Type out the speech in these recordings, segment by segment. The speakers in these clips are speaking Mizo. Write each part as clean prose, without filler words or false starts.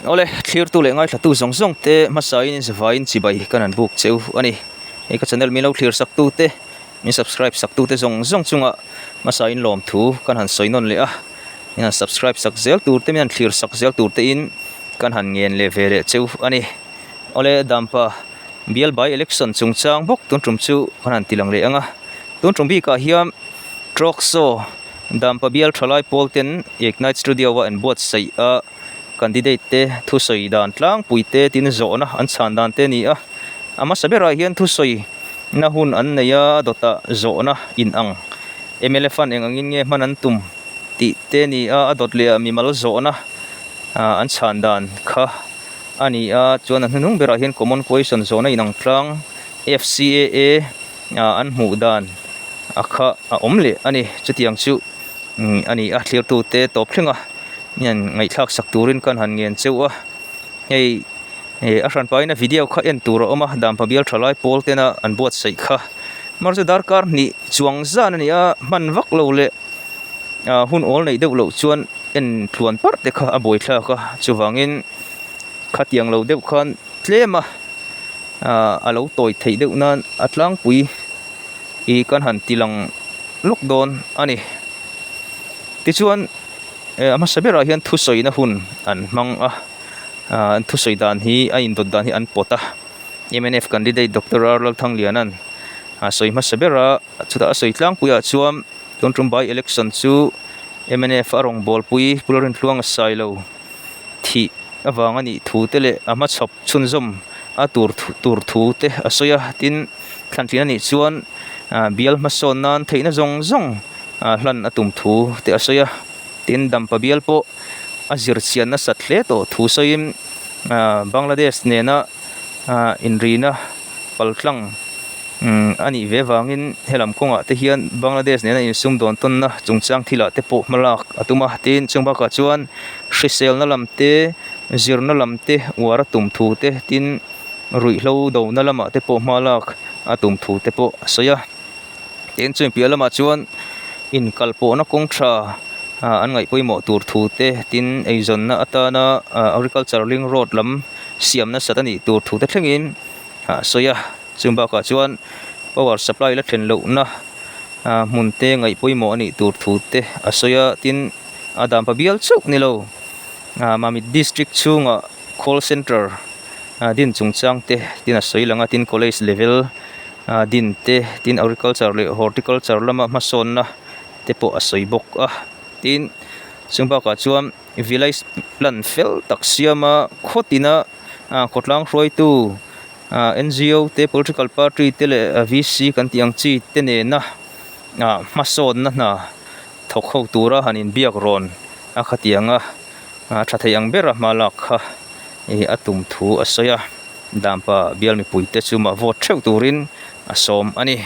Awle, thlirtu leh ngaithlatu zawng zawng te hmasain zavaiin chibai kan han buk cheu a ni. Hei ka channel min lo thlir sak tu te, min subscribe sak tu te zawng zawng chunga hmasain lawmthu kan han sawi nawn leh a. Min han subscribe sak zel tur te, min han thlir sak zel tur te in kan han ngen leh ve leh cheu a ni. Awle, Dampa bial by election chungchang bawk tun tum chu kan han ti lang leh ang a. Tun tum bikah hian Talk Show Dampa bial thalai pawl ten Ignite Studio a an buatsaih a, candidate te thusawi dan tlangpui te tin zawhna an chhan dan te a ni a. A hmasa berah hian thusawi na hun an nei a, dawtah zawhna in ang mla fund eng angin nge hman an tum tih te a ni a, a dawt leh ah mimal zawhna an chhan dan kha a ni a. Chuan a hnuhnung berah hian common question zawhna in ang tlang FCAA an hmuh dan a kha a awm leh a ni. Chutiang chu a ni a, thlirtute tawp thleng a hian ngaihthlak sak turin kan han ngen cheu a. Hei a hran pahin a video kha en tur a awm a, Dampa bial tha lai pawl tena an buatsaih kha. Mahse darkar hnih chuang zan a ni a, hman vak lo leh hun awl neih deuh loh chuan en tluan parh te kha a buaithlak a, chuvangin khatiang lo deuh khan tlem a. A lo tawi theih deuh nan a tlangpui ih kan han ti lang lawk dawn a ni. Tichuan a hmasa berah hian thusawina hun an hmang a, an thusawi dan hi a indawt dan hi an pawt a. Mnf candidate Doctor R Lalthangliana'n a sawi hmasa ber a, chutah a sawi tlangpuiah chuan tun tum by election chu mnf a rawngbawlpui Pu Lalrintluanga Sailo thih avang a nih thu te leh a hmachhawp chhunzawm a tur tur thu te a sawi a, tin thlantlin a nih chuan bial hmasawn nan theihna zawng zawng hlan a tum thu te a sawi a, tin Dampa bial pawh a zir chian nasat hle tawh thu sawiin Bangladesh nena inrina paltlang a nih ve vangin helam kawngah te hian Bangladesh nena insum dawn tawnna chungchang thilah te pawh hma lak a tum a, tin chung bakah chuan hriselna lam te zirna lam te uar a tum thu te tin ruihhlo dona lamah te pawh hma lak a tum thu te pawh a sawi a, tin chumi piah lamah chuan inkalpawhna kawng tha an ngaih pawimawh tur thu te tin eizawnna atana agriculture link road lam siam nasat a nih tur thu te thlengin a sawi a. Chung bakah chuan power supply la thlen lohna hmun te ngaih pawimawh a nih tur thu te a sawi a, tin a dampa bial chauh ni lo Mamit district chhungah call center din chungchang te tin a sawi lang a, tin college level din te tin agriculture leh horticulture lama hmasawnna te pawh a sawi bawk a, tin chung bakah chuan village plan fel tak siama khaw tina khawtlang hruaitu. NGO te political party te leh VC kan tih ang chi te nena hmasawnna hna thawk ho tura han inbiak rawn a khatiang a tha thei ang bera hma lak kha ih a tum thu a sawi a, Dampa bial mipui te chu mah vote theuh turin a sawm a ni.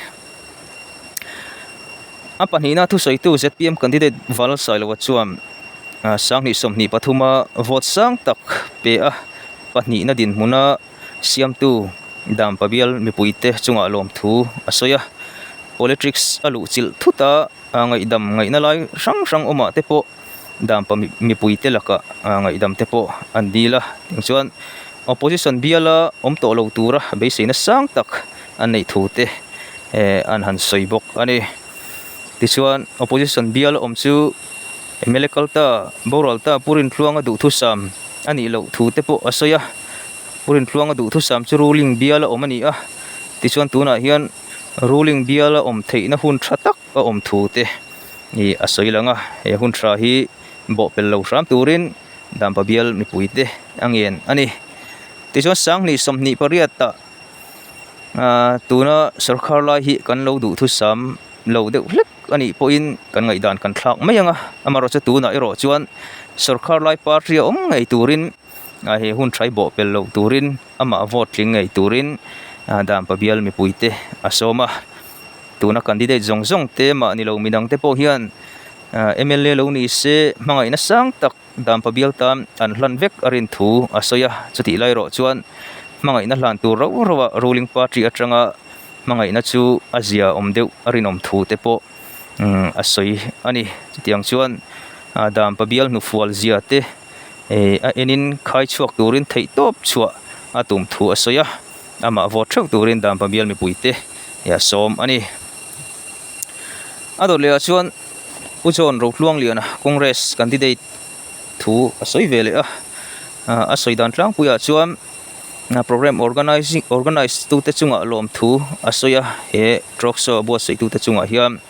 A pahnihna thusawitu zpm candidate Valsailoa chuan sanghnih 23 a vote sang tak pe a pahnihna dinhmuna Siamtu Dampa bial mipuite chungah lawmthu a sawi a, Politics a luh chilh thut a, ngaihdam ngaihna lai hrang hrang awmah te pawh Dampa mipuite lakah ngaihdam te pawh an dil a, tiang chuan Opposition biala awm tawh lo tura beiseina sang tak an neih thu te an han sawi bawk a ni. Tichuan Opposition biala awm chu mla kalta boral ta Pu Rintluanga duhthusam a nih loh thu te pawh a sawi a. Pu Rintluanga duhthusam chu ruling bial a awm a ni a, tichuan tunah hian ruling bial a awm theihna hun tha tak a awm thu te ih a sawi lang a, he hun tha hi bawhpelh lo hram turin Dampa bial mipui te a ngen a ni. Tichuan sanghnih 28 ah ah tuna sawrkhar lai hi kan lo duhthusam lo deuh hlek a nih pawhin kan ngaihdan kan thlak mai ang a, amaherawhchu tunah erawh chuan sawrkhar lai party a awm ngei turin. a he hun hrai bawh pel loh turin amah vote tling ngei turin Dampa bial mipui te a sawm a, tuna candidate zawng zawng te mah ni lo midang te pawh hian mla lo ni se hmangaihna sang tak Dampa bial tan an hlan vek a rin thu a sawi a, chutih lai erawh chuan hmangaihna hlan tur rauh rauh a ruling party atanga hmangaihna chu a zia awm deuh a rinawm thu te pawh a sawi a ni. Chutiang chuan Dampa bial hnufual zia te. A enin khai chhuak turin theihtawp chhuah a tum thu a sawi a, amah vote theuh turin Dampa bial mipuite a sawm a ni. A dawt lehah chuan Pu John Rotluangliana Congress candidate thu a sawi ve leh a, a sawi dan tlangpuiah chuan programme organising organise tute chungah lawmthu a sawi a, he talk show a buatsaih tute chungah hian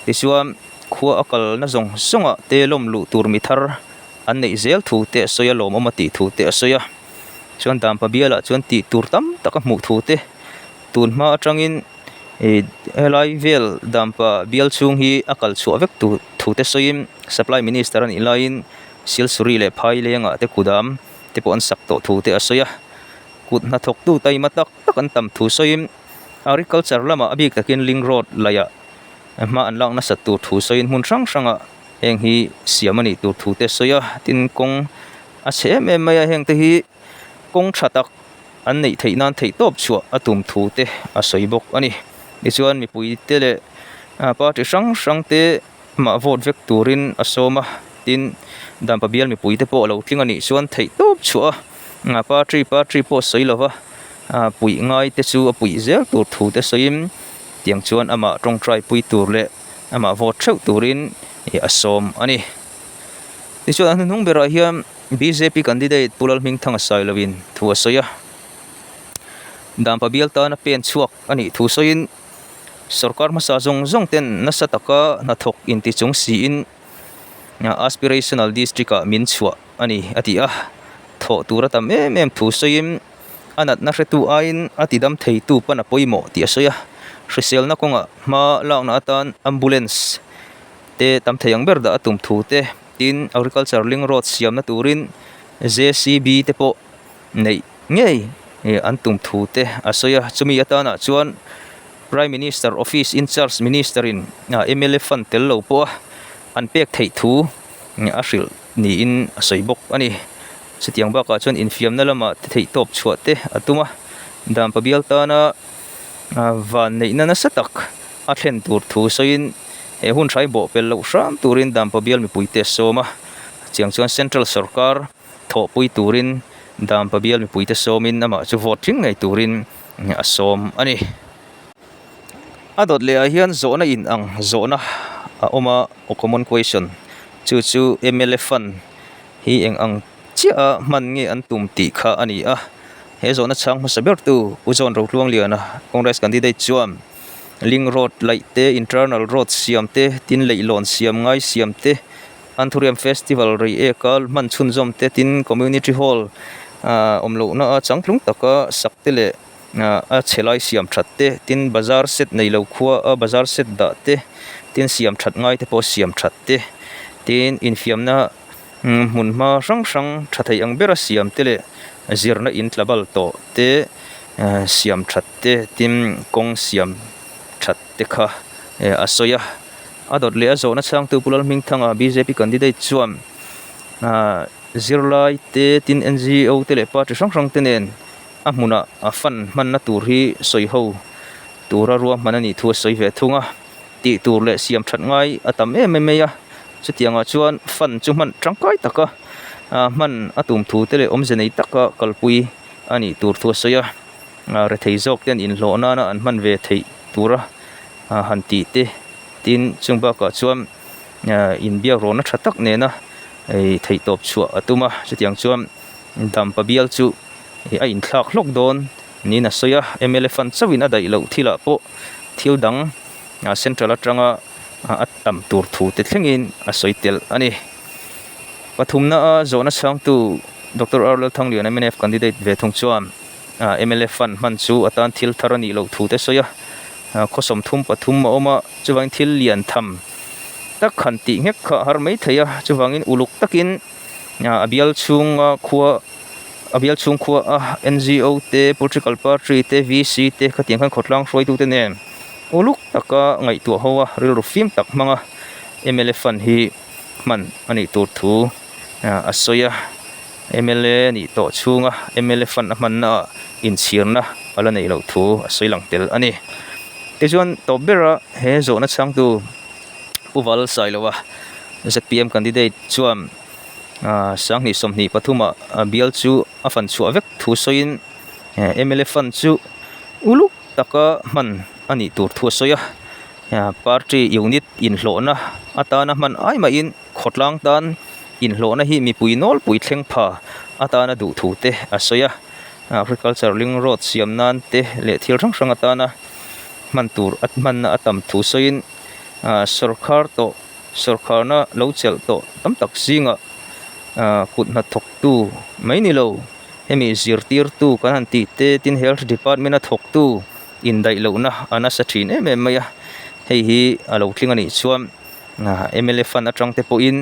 tichuan khua a kalna zawng zawngah te lawm luh tur mi thar an neih zel thu te a sawi a, lawmawm a tih thu te a sawi a, chuan Dampa bialah chuan tih tur tam tak a hmuh thu te tun hma atangin ih helai vel Dampa bial chhung hi a kal chhuah vek tur thu te sawiin supply minister a nih laiin Silsuri leh Phailengah te kudam te pawh an sak tawh thu te a sawi a, kut hnathawktu taima tak tak an tam thu sawiin agriculture lamah a bik takin link road laihah hma an lak nasat tur thu sawiin hmun hrang hrangah heng hi siam a nih tur thu te a sawi a, tin kawng a chhe em em mai a heng te hi kawng tha tak an neih theih nan theih tawp chhuah a tum thu te a sawi bawk a ni. Tichuan mipui te leh party hrang hrang te mah vote vek turin a sawm a, tin Dampa bial mipui te pawh a lo tling a nih chuan theih tawp chhuah a party party pawh sawi lova puih ngai te chu a puih zel tur thu te sawiin tiang chuan amah tawngtai pui tur leh amah vote theuh turin a sawm a ni. Tichuan a hnuhnung berah hian bjp candidate Pu Lalhmingthanga Sailoin thu a sawi a, Dampa bial tana pen chhuak a nih thu sawiin sorkar hmasa zawng zawng ten nasa taka hnathawk inti chung siin aspirational district ah min chhuah a ni a ti a, thawh tur a tam em em thu sawiin a natna hretu aiin a tidam theitu pan a pawimawh tih a sawi a, hriselna kawngah hma lakna atan ambulance te tam thei ang ber dah a tum thu te tin agriculture link road siamna turin jcb te pawh neih ngei an tum thu te a sawi a, chumi atanah chuan Prime Minister Office in charge Minister in mla fund tel lo pawh a an pek theih thu a hrilh niin a sawi bawk a ni. Chutiang bakah chuan infiamna lamah te theihtawp chhuah te a tum a, Dampa bial tana van neihna nasa tak a thlen tur thu sawiin he hun hrai bawh pel loh hram turin Dampa bial mipuite a sawm a, chiang chuan Central sawrkar thawhpui turin Dampa bial mipuite sawmin amah chu vote tling ngei turin a sawm a ni. A dawt lehah hian zawhna in ang zawhna a awm a, common question, chu chu mla fund hi eng ang chiah a hman nge an tum tih kha a ni a, he zawhna chhang hmasa bertu Pu John Rotluangliana Congress candidate chuan link road laih te, internal road siam te, tin leihlawn siam ngai siam te, Anthurium festival rei eka hman chhunzawm te, tin community hall ah awm lohna a changtlung taka sak te leh a chhe lai siam that te, tin bazar set nei lo khua a bazar set dah te, tin siam that ngai te pawh siam that te, tin infiamna hmunhma hrang hrang tha thei ang bera siam te leh zirna in tla bal tawh te siam that te tin kawng siam that te kha a sawi a, a dawt leh a zawhna chhangtu Pu Lalhmingthanga bjp candidate chuan ahh zirlai te tin ngo te leh party hrang hrang te nen a hmunah a fund hmanna tur hi sawi ho tura ruahman a nih thu a sawi ve thung a. Tih tur leh siam that ngai a tam em em mai a, chutiangah chuan fund chu hman tangkai taka hman a tum thu te leh awmze nei taka kalpui a nih tur thu a sawi a, rethei zawk ten inhlawh nana an hman ve theih tura han tih te tin chung bakah chuan inbiak rawhna tha tak nena theihtawp chhuah a tum a, chutiang chuan Dampa bial chu a inthlak hlawk dawn. Niin a sawi a, mla fund chauhin a daih loh thilah pawh thil dang central atanga a tam tur thu te thlengin a sawi tel a ni. Pathumna a zawhna chhangtu Doctor R Lalthanglian mnf candidate ve thung chuan mla fund hman chu atan thil thar a nih loh thu te sawi a, khaw 33 a awm a, chuvangin thil lian tham tak han tih nghek kha a har mai thei a, chuvangin uluk takin a bial chhunga khua a bial chhung khua a ngo te political party te vc te khatiang khan khawtlang hruaitu te nen uluk taka ngaihtuah ho a rilru fim tak hmanga mla fund hi hman a nih tur thu a sawi a mla nih tawh chhunga mla fund a hmanna ah inchhirna a la neih loh thu a sawi lang tel a ni tichuan tawp bera he zawhna chhangtu Pu Val Sailoa zpm candidate chuan. Sanghnih 23 ah bial chu a fan chhuah vek thu sawiin mla fund chu uluk taka hman a nih tur thu a sawi a. Party unit inhlawhna atana hman ai mahin khawtlang tan inhlawhna hi mipui nawlpui thleng pha atana duh thu te a sawi a. Agriculture link road siam nan te leh thil hrang hrang atana hman tur a hmanna a tam thu sawiin sawrkhar tawh sawrkharna lo chelh tawh tam tak zingah kut hnathawktu mai ni lo hemi zirtirtu kan han tih te tin health department a thawktu indaih lohna a nasa thin em em mai a hei hi a lo tling a nih chuan mla fund atang te pawhin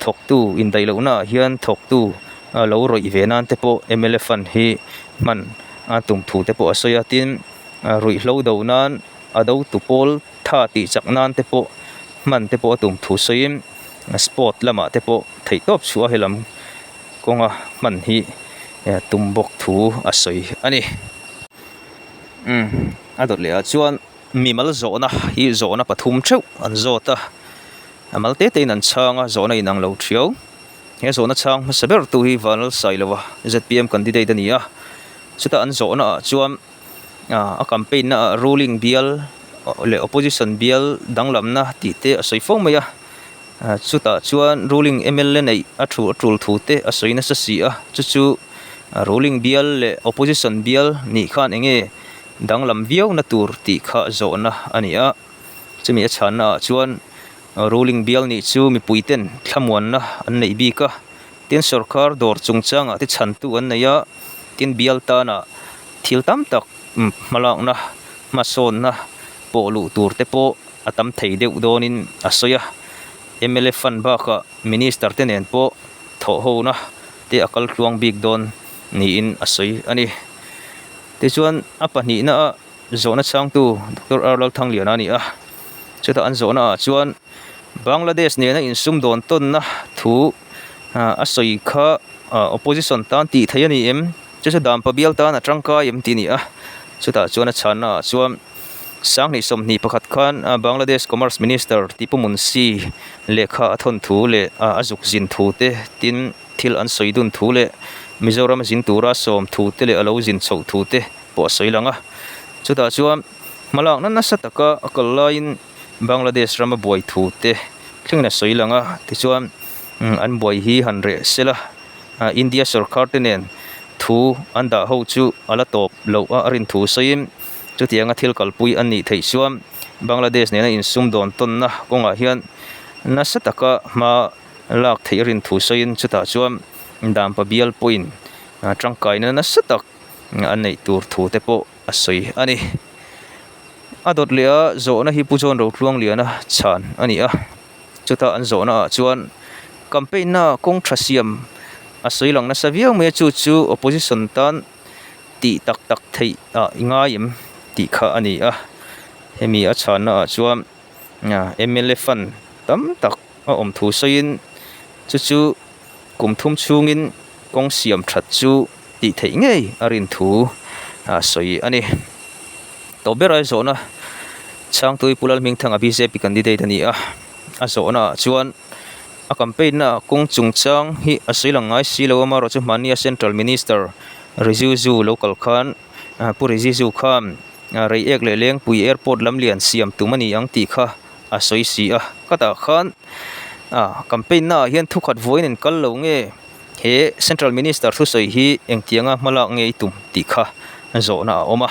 thawktu indaih lohna ah hian thawktu lo rawih ve nan te pawh mla fund hi hman a tum thu te pawh a sawi a tin ruihhlo do nan a do tu pawl tha tih chak nan te pawh hman te pawh a tum thu sawiin sport lamah te pawh theihtawp chhuah a helam kawnga hman hi tum bawk thu a sawi a ni. Umm a dawt leh ah chuan mimal zawhna hi zawhna pathum theuh an zawt a a mal te te in an chhang a zawhna inang lo thiau he zawhna chhang hmasa ber tu hi Vanlalsailova zpm candidate a ni a chutah an zawhna ah chuan a campaign na ah ruling bial leh opposition bial danglamna tih te a sawi fo mai a chutah chuan ruling mla neih a thu a tul thu te a sawi nasa si a chu chu ruling bial leh opposition bial nih khan eng nge danglam viau na tur tih kha zawhna a ni a chumi a chhanna ah chuan ruling bial nih chu mipui ten thlamuanna an neih bik a. Tin sawrkar dawr chungchangah te chhantu an nei a, tin bial tana thil tam tak hmalakna hmasawnna pawh luh tur te pawh a tam thei deuh dawnin a sawi a. Mla fund bakah Minister te nen pawh thawhhona te a kal tluang bik dawn niin a sawi a ni. Tichuan a pahnihna a zawhna chhangtu Doctor R Lalthangliana a ni a, chutah an zawhna ah chuan Bangladesh nena insumdawn tawnna thu a sawi kha opposition tan tih theih a ni em? Chu chu Dampa bial tan a tangkai em tih a ni a. Chutah chuan a chhanna ah chuan Sanghnih 21 khan Bangladesh Commerce Minister Tipu Munshi lehkha a thawn thu leh a zuk zin thu te tin thil an sawi dun thu leh Mizoram a zin tura sawm thu te leh a lo zin chhoh thu te pawh a sawi lang a. Chutah chuan hmalakna nasa taka a kal laiin Bangladesh rama buai thu te thlengin a sawi lang a, tichuan an buai hi han reh sel a, India sawrkar te nen thu an dah ho chu a la tawp loh a, a rin thu sawiin chutianga thil kalpui an nih theih chuan Bangladesh nena insumdawn tawnna kawngah hian nasa taka hma lak theih a rin thu sawiin chutah chuan Dampa bial pawhin tangkaina nasa tak an neih tur thu te pawh a sawi a ni. A dawt leh a zawhna hi Pu John Rotluangliana chhan a ni a, chuta an zawhna ah chuan campaign na kawng tha siam a sawi lang nasa viau mai a, chu chu opposition tan tih tak tak theih ah i ngai em tih kha a ni a, hemi a chhanna ah chuan mla fund tam tak a awm thu sawiin chu chu kum thum chhungin kawng siam that chu tih theih ngei a rin thu a sawi a ni. Tawp ber ai zawhna Chhangtui Pu Lalhmingthanga bjp candidate a ni a, a zawhna ah chuan a campaign na ah kawng chungchang hi a sawi lang ngai si lo a, amaherawhchu hmahnia Central Minister Rijizu lo kal khan Pu Rijizu khan Reiek leh Lengpui Airport lam lian siam tum a ni ang tih kha a sawi si a, ka tah khan campaign na ah hian thukhat vawiin in kal lo nge? He Central Minister thusawi hi engtianga hmalak nge i tum tih kha zawhna a awm a,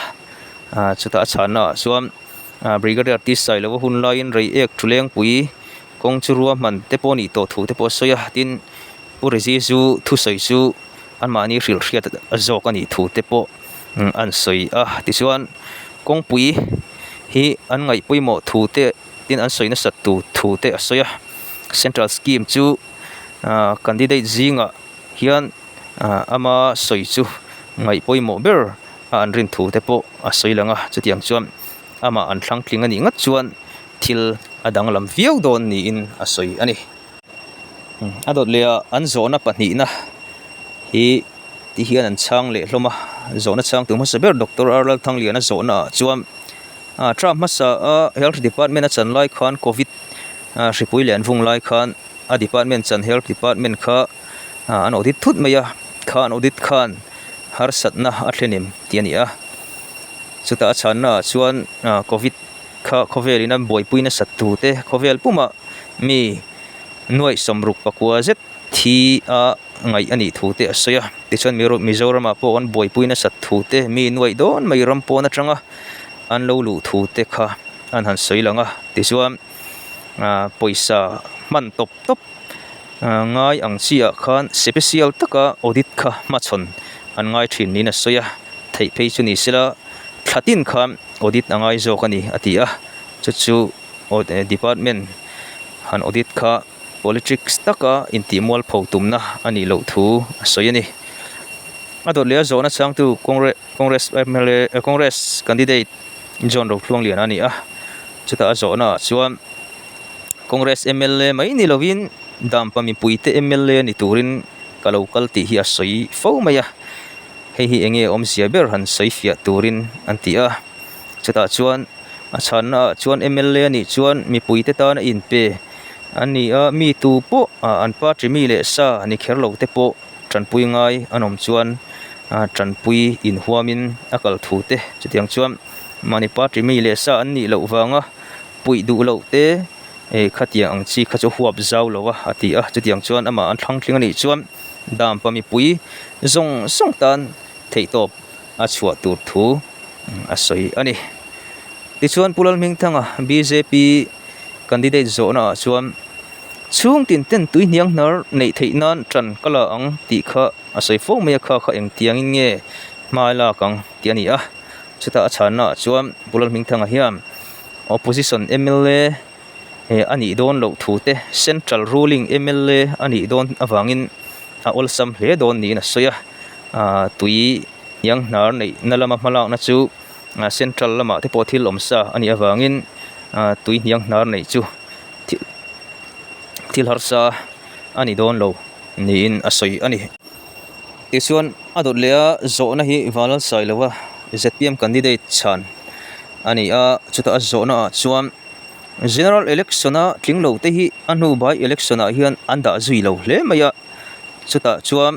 chutah a chhanna ah chuan Brigadier T Sailova hun laiin Reiek Thulengpui kawng chu ruahman te pawh a nih tawh thu te pawh a sawi a, tin Pu Rijizu thusawi chu anmahni hrilh hriat zawk a nih thu te pawh an sawi a, tichuan kawngpui hi an ngaih pawimawh thu te tin an sawi nasat tur thu te a sawi a, Central Scheme chu. Ahh candidate zingah hian ahh ama sawi chu ngaih pawimawh ber a an rin thu te pawh a sawi lang a chutiang chuan amah an thlang tling a nih ngat chuan thil a danglam viau dawn niin a sawi a ni. A dawt leh ah an zawhna pahnihna hi ti hian an chhang leh hlawm a zawhna chhang tur hmasa ber Doctor R Lalthangliana zawhna ah chuan ah term hmasa a health department a chan lai khan covid hripui leh an vung lai khan. A department chan health department kha An audit thut mai a, kha an audit khan harsatna a thlen em tih a ni a. Chutah a chhanna ah chuan covid kha khawvel in a buaipui nasat thu te khawvel pumah mi nuaih sawmruk pakua zet thi a ngaih a nih thu te a sawi a. Tichuan Mizoram ah pawh an buaipui nasat thu te mi nuaih dawn mai ram pawn atanga an lo luh thu te kha an han sawi lang a. Tichuan pawisa hman tawp tawp ngai ang chi ah khan special taka audit kha hmachhawn an ngai thin niin a sawi a, theih phei chu ni sela thla tin khan audit a ngai zawk a ni a ti a, chu chu department han audit kha politics taka intih mualpho tumna a nih loh thu a sawi a ni. A dawt leh a zawhna changtu Congress mla Congress candidate John Rothluangliana a ni a, chutah a zawhna ah chuan. Congress mla mai ni lovin Dampa mipuite mla ni turin ka lo kal tih hi a sawi fo mai a, hei hi enge awmzia ber han sawi fiah turin an ti a, chutah chuan a chhanna ah chuan mla nih chuan mipuite tana inpe an ni a, mi tu pawh an party mi leh sa ni kher lo te pawh tanpui ngai an awm chuan tanpui inhuamin a kal thu te chutiang chuan mahni party mi leh sa an nih loh vanga. Puih duh loh te eh khatiang ang chi kha chu huap zau lo a a ti a, chutiang chuan amah an thlang tling a nih chuan Dampa mipui zawng zawng tan theihtawp a chhuah tur thu a sawi a ni. Tichuan Pu Lalhmingthanga bjp candidate zawhna ah chuan chhung tin ten tui hniang hnar neih theih nan tan ka la ang tih kha a sawi fo mai a, kha kha engtiangin nge hma lak ang tih a ni a, chutah a chhanna ah chuan Pu Lalhmingthanga hian Opposition mla a nih dawn loh thu te, Central ruling mla a nih dawn avangin a awlsam hle dawn niin a sawi a. Tui hniang hnar neihna lama hmalakna chu Central lamah te pawh thil awm sa a nih avangin tui hniang hnar neih chu thil harsa a ni dawn lo niin a sawi a ni. Tichuan a dawt leh a zawhna hi Vanlalsailova zpm candidate chhan a ni a, chutah a zawhna ah chuan General Election a tling lo te hi a hnu by Election ah hian an dah zui lo hle mai a, chutah chuan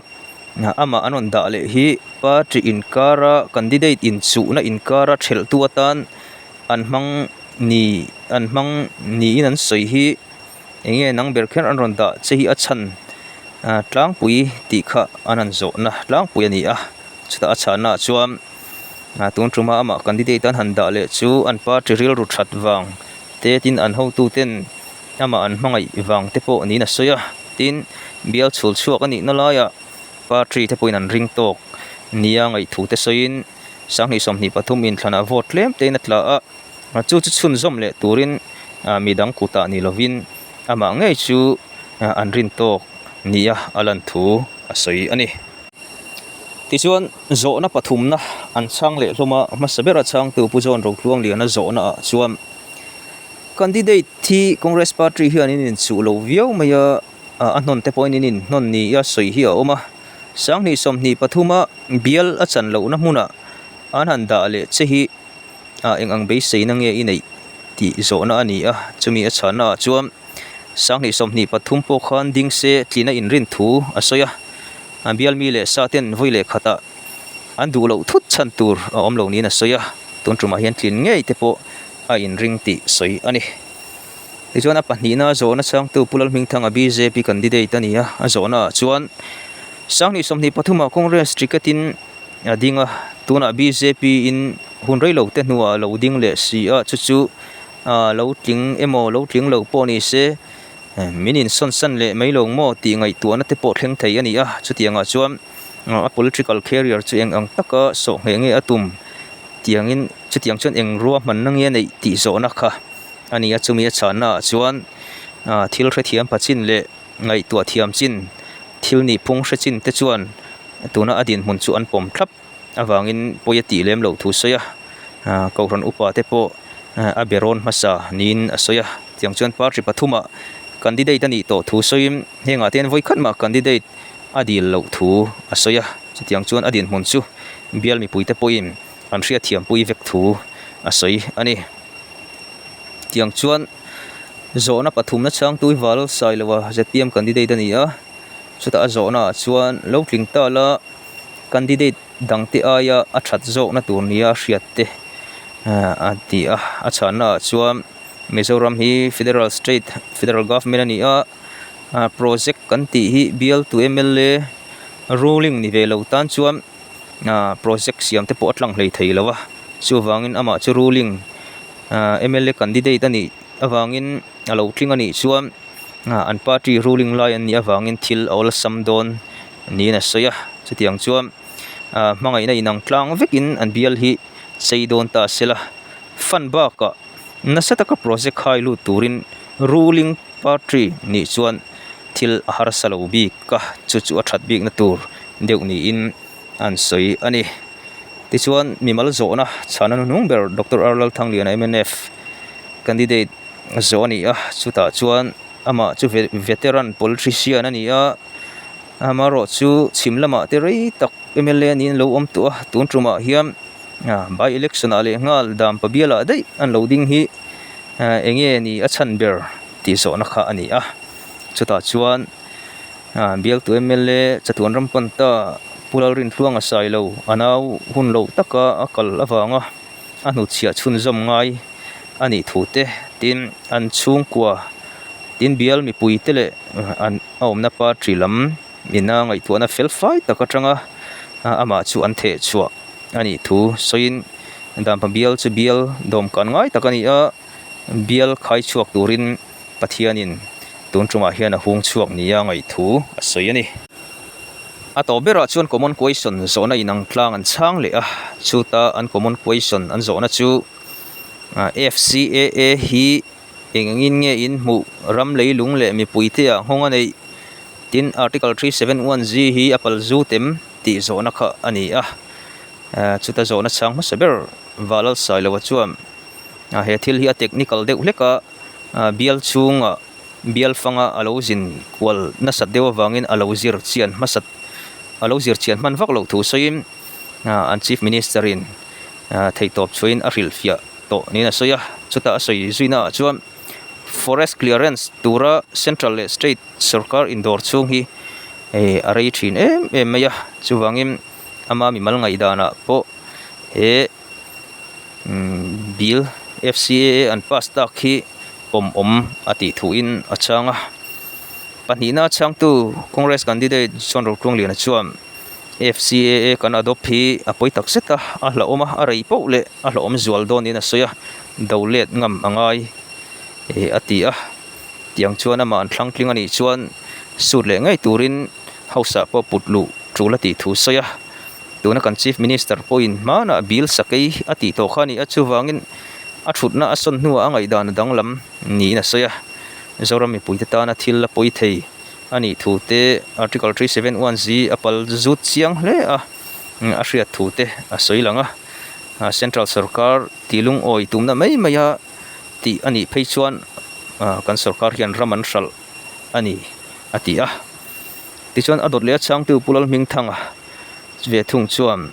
amah an rawn dah leh hi party inkara candidate inchuhna inkara thelhtu atan an hmang ni an hmang niin an sawi hi eng nge nang ber kher an rawn dah che hi a chhan tlangpui tih kha an han zawhna tlangpui a ni a, chutah a chhanna ah chuan. Tun tuma amah candidate an han dah leh chu an party rilru that vang te tin an hotuten amah an hmangaih vang te pawh niin a sawi a, tin bial chhul chhuak a nihna laiah party te pawhin an ring tawk nia ngaihthu te sawiin sanghnih 23 inthlanah vote tlem tein a tla a, chu chu chhunzawm leh turin midang kutah ni lovin amah ngei chu an rin tawk nia a lan thu a sawi a ni. Tichuan, zawhna pathumna an chhang leh hlawm a, hmasa bera chhangtu Pu John Rotluangliana zawhna ah chuan Candidate hi Congress Party hian in inchuh lo viau mai a, a hnawn te pawhin in inhnawn ni a sawi hi a awm a, 20 23 a bial a chan lohna hmunah an han dah leh che hi eng ang beiseina nge i neih tih zawhna a ni a, chumi a chhanna ah chuan 20 23 pawh khan ding se tlina inrin thu a sawi a. A bial mi leh sa ten vawi leh khatah an duh loh thut chhan tur a awm lo niin a sawi a, tun tumah hian tlin ngei te pawh a inring tih sawi a ni. Tichuan a pahnihna zawhna changtu Pu Lalhmingthanga bjp candidate a ni a, a zawhna ah chuan 20 23 ah Congress ticket in a ding a, tunah bjp in hun rei lo te hnuah a lo ding leh si a, chu chu lo tling emaw lo tling lo pawh ni se, Min insawnsan leh mai lo maw tih ngaihtuahna te pawh thleng thei a ni a, chutiangah chuan a political career chu eng ang taka sawh ngheh nge a tum tiangin chutiang chuan eng ruahmanna nge a neih tih zawhna kha a ni a, chumi a chhanna ah chuan thil hrethiam pha chin leh ngaihtuah thiam chin thil nihphung hre chin te chuan tuna a dinhmun chu an pawm thlap. avangin pawi a tih lem loh thu sawi a, Kohhran upa te pawh a be rawn hmasa niin a sawi a, tiang chuan party pathumah candidate a nih tawh thu sawiin hengah te hian vawi khat mah candidate a dil loh thu a sawi a, chutiang chuan a dinhmun chu bial mipuite pawhin an hriatthiampui vek thu a sawi a ni. Tiang chuan zawhna pathumna changtu hi Val Sailoa zpm candidate a ni a. Chutah a zawhnaah chuan lo tling ta la candidate dangte aia a that zawkna tur nia a hriat te a ti a. A chhannaah chuan Mizoram hi Federal State, Federal Government a ni a, project kan tih hi bialtu mla ruling ni ve lo tan chuan project siam te pawh a tlang hlei thei lo a, chuvangin amah chu ruling mla candidate a nih avangin a lo tling a nih chuan an party ruling lai an nih avangin thil a awlsam dawn niin a sawi a, chutiang chuan hmangaihna inang tlang vekin an bial hi chei dawn ta se la, fund bakah nasa taka project khai lut turin ruling party nih chuan thil a harsa lo bik a, chu chu a that bikna tur deuh niin an sawi a ni. Tichuan mimal zawhna chhana hnuhnung ber Doctor R Lalthangliana mnf candidate zawh a ni a, chutah chuan amah chu veteran politician a ni a, amaherawh chu chhim lamah te rei tak mla niin a lo awm tawh a, tun tumah hian by election ah leh nghal Dampa bialah daih an lo ding hi eng nge ni a chhan ber tih zawhna kha a ni a, chutah chuan bialtu mla chatuan ram pan ta Pu Lalrintluanga Sailo a nau hun lo taka a kal avanga a hnutchhiah chhunzawm ngai a nih thu te tin an chhungkua tin bial mipui te leh an a awmna party lam ina ngaihtuahna fel fai tak atanga amah chu an theh chhuah a nih thu sawiin Dampa bial chu bial dawmkan ngai tak a ni a bial khai chhuak turin Pathianin tun tumah hian a hung chhuak nia ngaihthu a sawi a ni. A tawp berah chuan common question zawhna inang tlang an chhang leh a, chuta an common question an zawhna chu FCAA hi eng engin nge in hmuh ram leilung leh mipuite ah nghawng a neih? Tin, Article 371G hi a pal zu tem tih zawhna kha a ni a, chuta zawhna chhang hmasa ber Valal Sailova chuan he thil hi a technical deuh hlek a, bial chhungah Bial fanga a lo zin kual nasat deuh avangin a lo zir chian hmasat a lo zir chian hman vak loh thu sawiin an Chief Minister in theihtawp chhuahin a hrilhfiah tawh niin a sawi a. Chutah a sawi zuina ah chuan Forest Clearance tura Central leh State sawrkar indawr chhung hi a rei thin em em mai a, chuvangin ama mimal ngaihdanah pawh he Bill FCAA an pass tak hi pawm awm a tih thuin a chhang a. Pahnihna chhangtu Congress candidate John Rotluangliana chuan FCAA kan adopt hi a pawi tak zet a, a hlauhawm a, a rei poh leh a hlauhawm zual dawnin a sawi a, do let ngam a ngai a ti a. Tiang chuan amah an thlang tling a nih chuan suit leh ngei turin House ah pawh put luh tul a tih thu sawi a. Tuna kan Chief Minister pawhin hmanah bill sakei a tih tawh kha a ni a, chuvangin a thutna a sawn hnuah a ngaihdan a danglam niin a sawi a. Zoram mipuite tana thil a pawi thei a nih thu te Article 371 zi a pal zut chiang hle a, a hriat thu te a sawi lang a. Central sorkar tih lungawi tumna mai mai a tih a nih phei chuan kan sorkar hian ram an hralh a ni a ti a. Tichuan a dawt leh a chhangtu Pu Lalhmingthanga ve thung chuan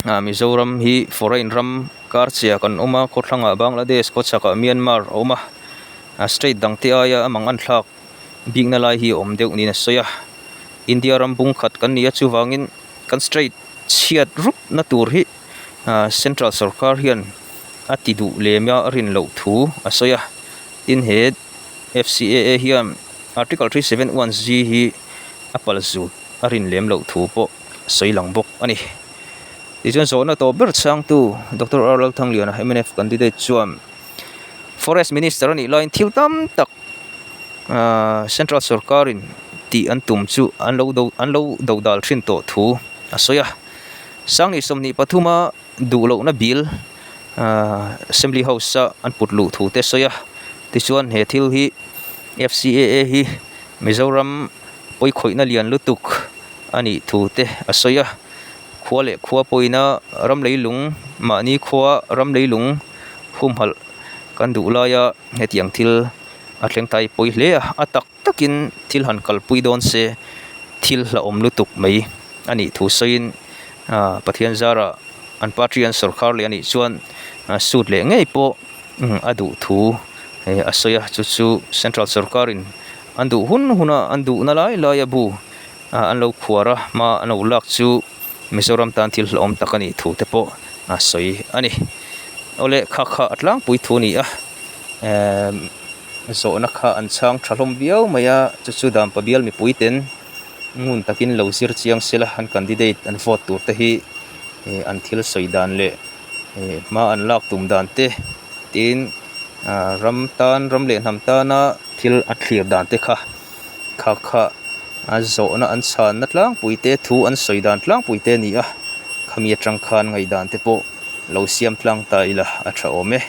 Mizoram hi foreign ram karchia kan awm a, khawthlangah Bangladesh, khawchhakah Myanmar a awm a, state dangte aia a mang an thlak bikna lai hi a awm deuh niin a sawi a. India ram bung khat kan ni a, chuvangin kan state chhiat rup na tur hi central sorkar hian a ti duh lem a rin loh thu a sawi a. Tin he FCAA hian Article 371G hi a pal zut a rin lem loh thu pawh a sawi lang bawk a ni. Tichuan zawhna tawp ber chhangtu Doctor R Lalthangliana mnf candidate chuan Forest Minister a nih laiin thil tam tak Central sorkarin tih an tum chu an lo do an lo dodal thin tawh thu a sawi a. Sangni 23 a duh lohna bill Assembly House a an put luh thu te sawi a. Tichuan he thil hi FCAA hi Mizoram pawikhawihna lian lutuk a nih thu te a sawi a. Khua leh khua pawhina ram leilung mahni khua ram leilung humhalh kan duh laia hetiang thil a thleng ta hi pawi hle a. A tak takin thil han kalpui dawn se thil hlauhawm lutuk mai a nih thu sawiin Pathian zara an party an sawrkhar leh a nih chuan suit leh ngei pawh a duh thu a sawi a, chu chu central sawrkarin an duh hun huna an duhna lai laia bu. An lo khuar a, hma an lo lak chu Mizoram tan thil hlauhawm tak a nih thu te pawh a sawi a ni. Awle kha kha a tlangpui thu a ni a, emm zawhna kha an chhang tha hlawm viau mai a, chu chu dan pabial mipui ten ngun takin lo zir chiang se la, an candidate an vote tur te hi an thil sawi dan leh hma an lak tum dan te tin ram tan ram leh hnam tana thil a thlir dan te kha kha kha a zawhna an chhanna tlangpui te thu an sawi dan tlangpui te a ni a, khami atang khan ngaihdan te pawh lo siam tlang ta ila a tha awm e.